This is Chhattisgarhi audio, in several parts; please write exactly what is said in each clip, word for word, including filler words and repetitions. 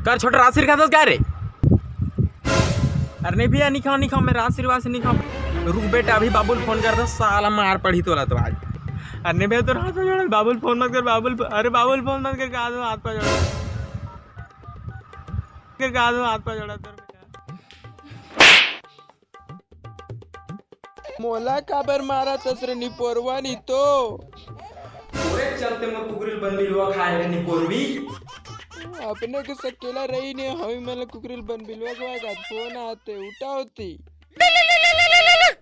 कर छोटे, राजश्री खाथस का रे? अरे नहीं भैया, नहीं खाओं, नहीं खाओं, मैं राजश्री वाजश्री नहीं खाओं। रुक बेटा, अभी बाबू ल फोन करथों, साला मार पड़ही तोला तो आज। अरे नहीं भैया, तोर हाथ पैर जोड़त, बाबू ल फोन मत कर, बाबू ल, अरे बाबू ल फोन मत कर, कहा दो हाथ पैर जोड़त, कर कहा दो हाथ पैर जोड़त तोर बेटा। मोला काबर मारथस रे निपोरवा नी तो? तोरे चलते मैं कुकरी ल बन बिलवा खाए रे निपोरवी। अपने के सकेला रही ने, हमी मन ल कुकरी ल बन बिलवा खवाए का फोन आथे, उठा होती।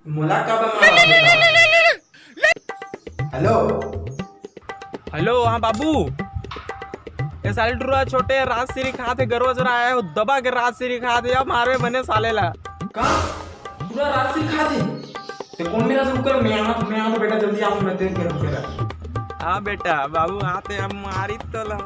मोला काबर मारथस? हेलो। हेलो, हाँ बाबू, ये साले टुरा छोटे राजश्री खाथे, गरवा चोरा आया हो, दबा के राजश्री खाथे, अब मारबे बने साले ला। का? टुरा राजश्री खाथे? ते कोन मेर से? रुक, मैं आ, मैं आ तो बेटा, जल्दी आ, मैं तेरे घर पे। हाँ बेटा, बाबू आथे, अब मारी तो ला।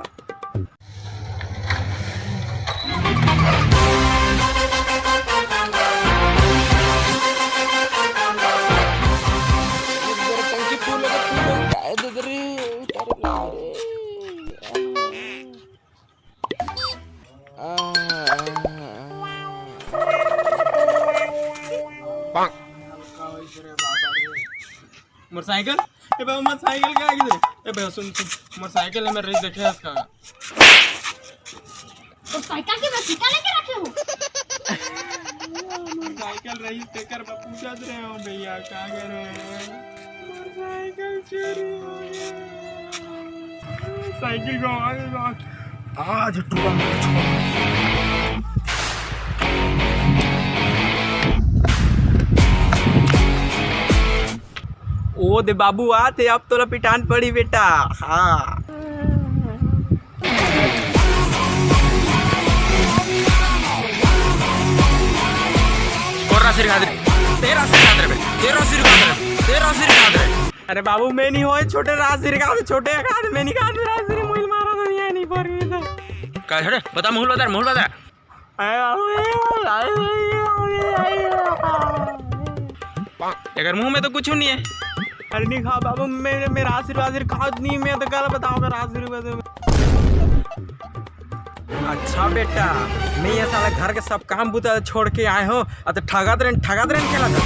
मोटरसाइकिल? ए बे, मोटरसाइकिल के आगे दे। ए बे, सुन, सुन, मोटरसाइकिल में रईस देखे हस का? तो साइकिल के मैं फीता लेके रखे हूँ। मोटरसाइकिल रईस तेकर बा पूछत रहे हो भैया, का करे? मोटरसाइकिल चोरी हो गया। साइकिल गवा दे बा। आज टुरा मेरे छोड़। ओ दे बाबू आथे, अब तोला पिटान पड़ी बेटा। हाँ। कोन राजश्री खाथे रे? तें राजश्री खाथे रे बे, तें राजश्री खाथे रे, तें राजश्री खाथे रे। अरे बाबू, मैं नहीं हों, छोटे राजश्री खाथे, छोटे खाथे, मैं नहीं खाथों राजश्री, मोला मारा तो नहीं है, नहीं पर में तो। का छोटे? बता, मुँह ल बता, मुँह ल बता। एकर मुंह में तो कुछ नहीं है। अरे नहीं खा बाबू, मैं, मैं राजश्री वाजश्री खात नहीं, मैं तो काला बताओ मैं राजश्री वाजश्री। अच्छा बेटा, मैं ये साला घर के सब काम बुता छोड़ के आए हो, अब तो ठगत रहे, ठगत रहे खेला था।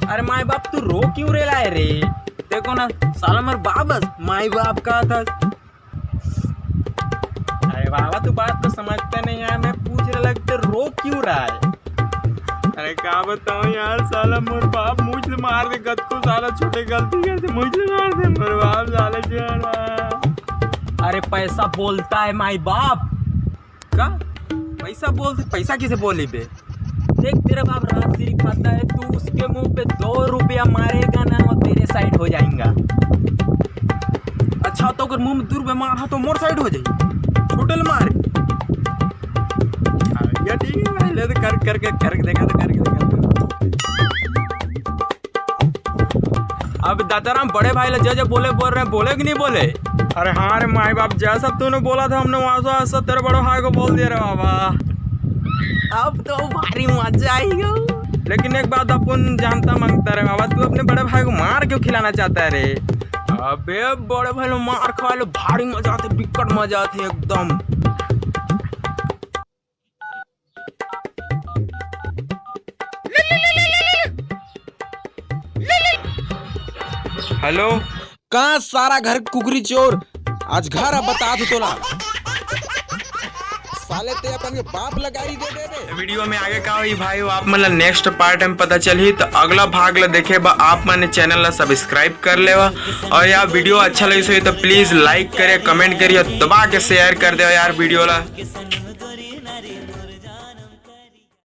अरे माई बाप, तू रो क्यों रे लाए रे? देखो ना साला, मोर बाप बस माई बाप का था। अरे बाबा, तू बात तो समझते नहीं है, मैं पूछ रहा लग तो रो क्यों रहा है? अरे का बताओ यार, साला मोर बाप मुझ से मार दे, कतको साला छोटे गलती करते मुझ से मार दे मोर बाप साले छोड़ा। अरे पैसा बोलता है माई बाप का? पैसा बोल, पैसा किसे बोली बे? देख, तेरा बाप राजश्री खाता है, तू उसके मुंह पे दो रुपया मारेगा ना, वो तेरे साइड हो जाएगा। अच्छा, तो अगर मुंह में दो रुपया मारा तो मोर साइड हो जाएगी। छोटे ल मार। हाँ, ये ठीक है भाई, ले तो कर, करके, करके देखा तो, करके देखा तो। अब दाताराम बड़े भाई ला जय जय बोले बोल रहे हैं, बोले कि नहीं बोले? अरे हाँ रे माई बाप, जैसा तूने बोला था हमने वैसा, वैसा तेरे बड़े भाई को बोल दिया रे बाबा। अब तो भारी मजा आएगा। लेकिन एक बात अपन जानता मांगता रे बाबा, तू अपने बड़े भाई को मार क्यों खिलाना चाहता है रे? अबे बड़े भाई लो मार खवा लो, भारी मजा आते, बिकट मजा आते एकदम। हेलो। का सारा घर कुकरी चोर, आज घर अब बता दू तोला। साले ते अपन के बाप लगाई दे दे बे। वीडियो में आगे का होई भाई, वो आप मन ला नेक्स्ट पार्ट में पता चलही। तो अगला भाग ला देखे बा आप मन चैनल ला सब्सक्राइब कर लेवा, और यार वीडियो अच्छा लगी सही तो प्लीज लाइक करे, कमेंट करिए, दबा के शेयर कर दे यार वीडियो ला।